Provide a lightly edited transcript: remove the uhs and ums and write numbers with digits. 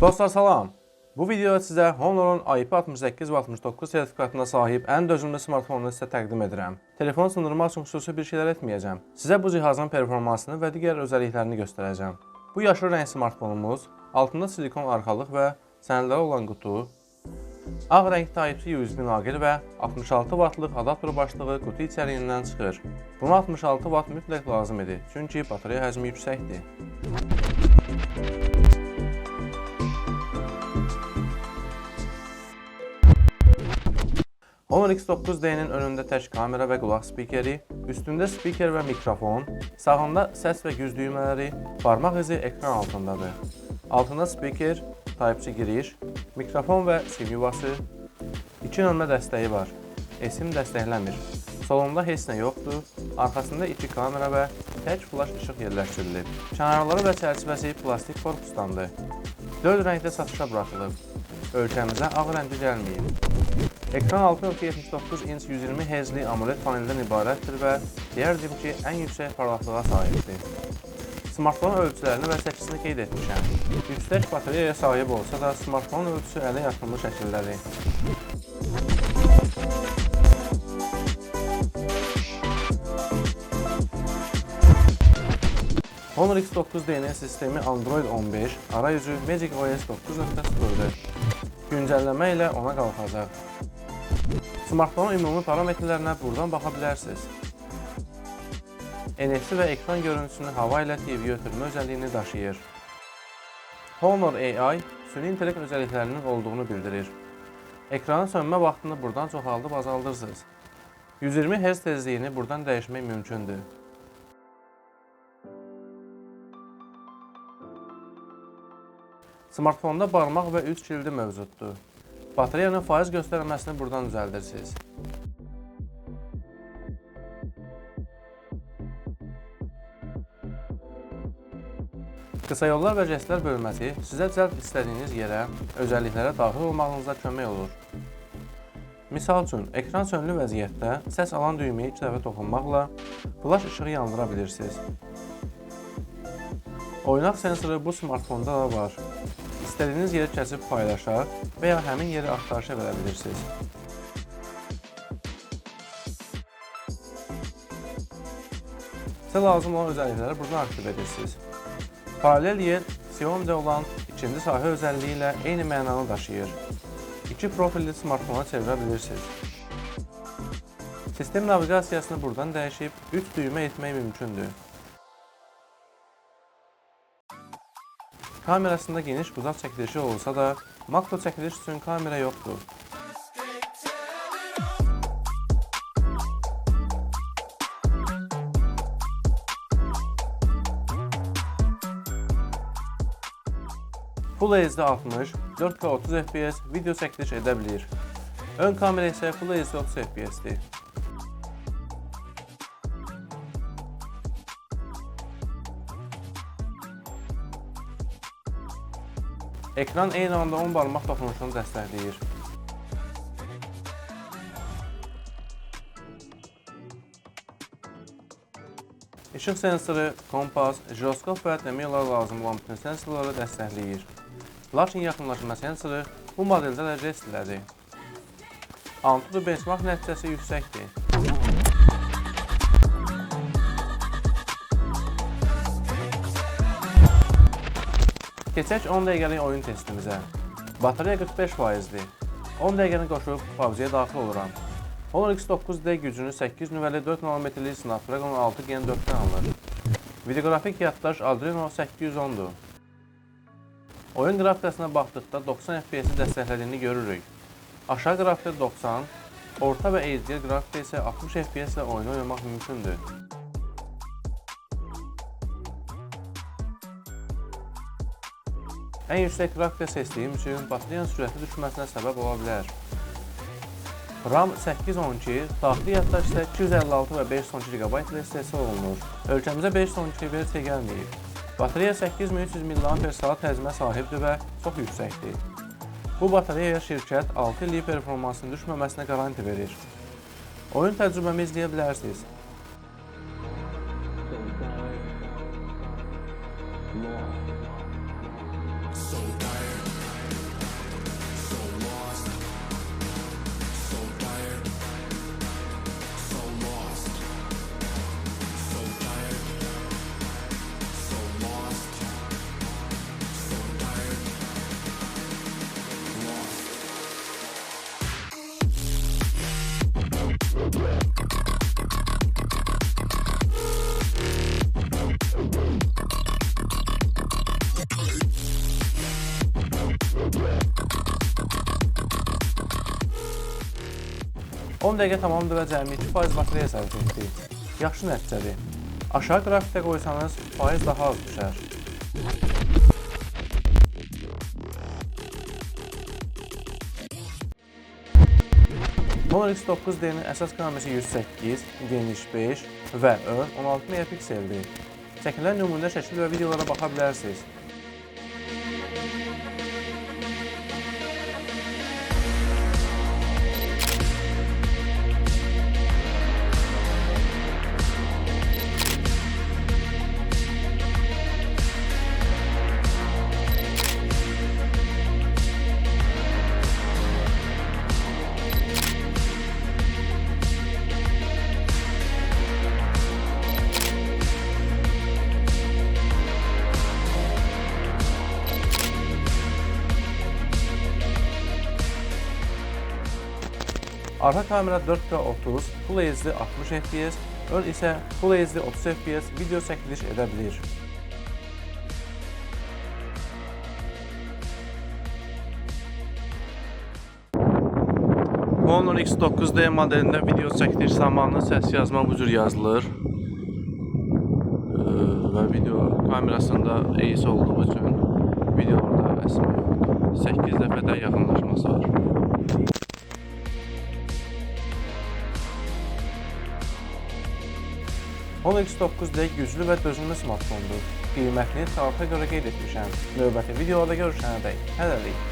Dostlar salam. Bu videoda sizə Honor'un IP68 və 69 sertifikatına sahib ən dözümlü smartfonunu sizə təqdim edirəm. Telefonu sındırmaq üçün xüsusi bir şeylər etməyəcəm. Sizə bu cihazın performansını və digər özəlliklərini göstərəcəm. Bu yaşıl rəng smartfonumuz, altında silikon arxalıq və sənədləri olan qutu, ağ rəng Type-C USB naqil və 66 vatlıq adaptör başlığı qutu içəriyindən çıxır. Buna 66 vat mütləq lazım idi, çünki batareya həcmi yüksəkdir. Honor X9D-nin önündə tək kamera və qulaq spikeri, üstündə spiker və mikrofon, sağında səs və güc düymələri, barmaq izi ekran altındadır. Altında spiker, Type-C giriş, mikrofon və sim yuvası, 2 nömrə dəstəyi var. eSIM dəstəkləmir. Solunda heç nə yoxdur, arxasında 2 kamera və tək flash işıq yerləşdirilib. Kənarları və çərçivəsi plastik korpusdandır. 4 rəngdə satışa buraxılıb. Ölkəmizə ağ rəngli gəlməyib. Ekran 6.79 inç 120 Hz-li AMOLED paneldən ibarətdir və deyərdim ki, ən yüksək parlaqlığa sahibdir. Smartfonun ölçülərini və çəkisini qeyd etmişəm. Yüksək batareyaya sahib olsa da, smartfonun ölçüsü ələ yatımlı şəkildədir. Honor X9D-nin sistemi Android 15, arayüzü Magic OS 9.0-dur. Güncəlləmə ilə ona qalxacaq. Smartfonun ümumi parametrlərinə buradan baxa bilərsiniz. NFC və ekran görüntüsünü hava ilə TV-yə ötürmə özəlliyini daşıyır. Honor AI süni intellekt özəlliklərinin olduğunu bildirir. Ekranın sönmə vaxtını buradan çoxaldıb azaldırsınız. 120 Hz tezliyini buradan dəyişmək mümkündür. Smartfonda barmaq və üz kilidi mövcuddur. Batareyanın faiz göstərməsini buradan düzəldirsiniz. Qısa yollar və jestlər bölməsi sizə cəld istədiyiniz yerə, özəlliklərə daxil olmağınıza kömək olur. Misal üçün, ekran sönülü vəziyyətdə səs alan düyməyə 2 dəfə toxunmaqla flash işığı yandıra bilirsiniz. Oynaq sensoru bu smartfonda da var. İstədiyiniz yeri kəsib paylaşa və ya həmin yeri axtarışa verə bilirsiniz. Sizə lazım olan özəllikləri buradan aktiv edirsiniz. Paralel yer Xiaomi-də olan ikinci sahə özəlliyi ilə eyni mənanı daşıyır. 2 profilli smartfona çevirə bilirsiniz. Sistem naviqasiyasını buradan dəyişib 3 düymə etmək mümkündür. Kamerasında geniş uzaq çəkilişi olsa da, makro çəkiliş üçün kamera yoxdur. Full HD 60, 4K 30 FPS video çəkiliş edə bilir. Ön kamera isə Full HD 30 FPS-dir. Ekran eyni anda 10 barmaq toxunuşunu dəstəkləyir. İşıq sensoru, kompas, jiroskop və demək olar lazım olan bütün sensorları dəstəkləyir. Lakin yaxınlaşma sensoru bu modeldə də jestlədir. Antutu benchmark nəticəsi yüksəkdir. Keçək 10 dəqiqəlik oyun testimizə. Batareya 45%-dir. 10 dəqiqəni qoşub PUBG-yə daxil oluram. Honor X9D gücünü 8 nüvəli 4 nanometrlik Snapdragon 6 Gen 4-dən alır. Videoqrafik yaddaş Adreno 810-dur. Oyun qrafikasına baxdıqda 90 FPS-i dəstəklədiyini görürük. Aşağı qrafikdə 90, orta və HDR qrafikdə isə 60 FPS ilə oyunu oynamaq mümkündür. Ən yüksək qrafika seçdiyim üçün batareyanın sürətli düşməsinə səbəb ola bilər. RAM 812, daxili yaddaş isə 256 və 512 GB ilə istehsal olunur. Ölkəmizə 512 versiya gəlməyib. Batareya 8300 mAh həcmə sahibdir və çox yüksəkdir. Bu batareyaya şirkət 6 illik performansının düşməməsinə qaranti verir. Oyun təcrübəmi izləyə bilərsiniz. So tired. 10 dəqiqə tamamdır və cəmi 2% batareya sərf etdi. Yaxşı nəticədir. Aşağı qrafikdə qoysanız faiz daha az düşər. Honor X9D-nin əsas kamerası 108, geniş 5 və ön 16 megapikseldir. Çəkilən nümunə şəkil və videolara baxa bilərsiniz. Arxa kamera 4K 30, Full HD 60 FPS, ön isə Full HD 30 FPS video çəkiliş edə bilir. Honor X9D modelində video çəkiliş zamanı səs yazma bu cür yazılır. Və video kamerasında eyisi olduğu üçün videolarda əsmə yoxdur. 8 dəfədə yaxınlaşması var. Honor X9D güclü və dözümlü smartfondur. Qiymətini tarixə görə qeyd etmişəm. Növbəti videolarda görüşənədək hələlik.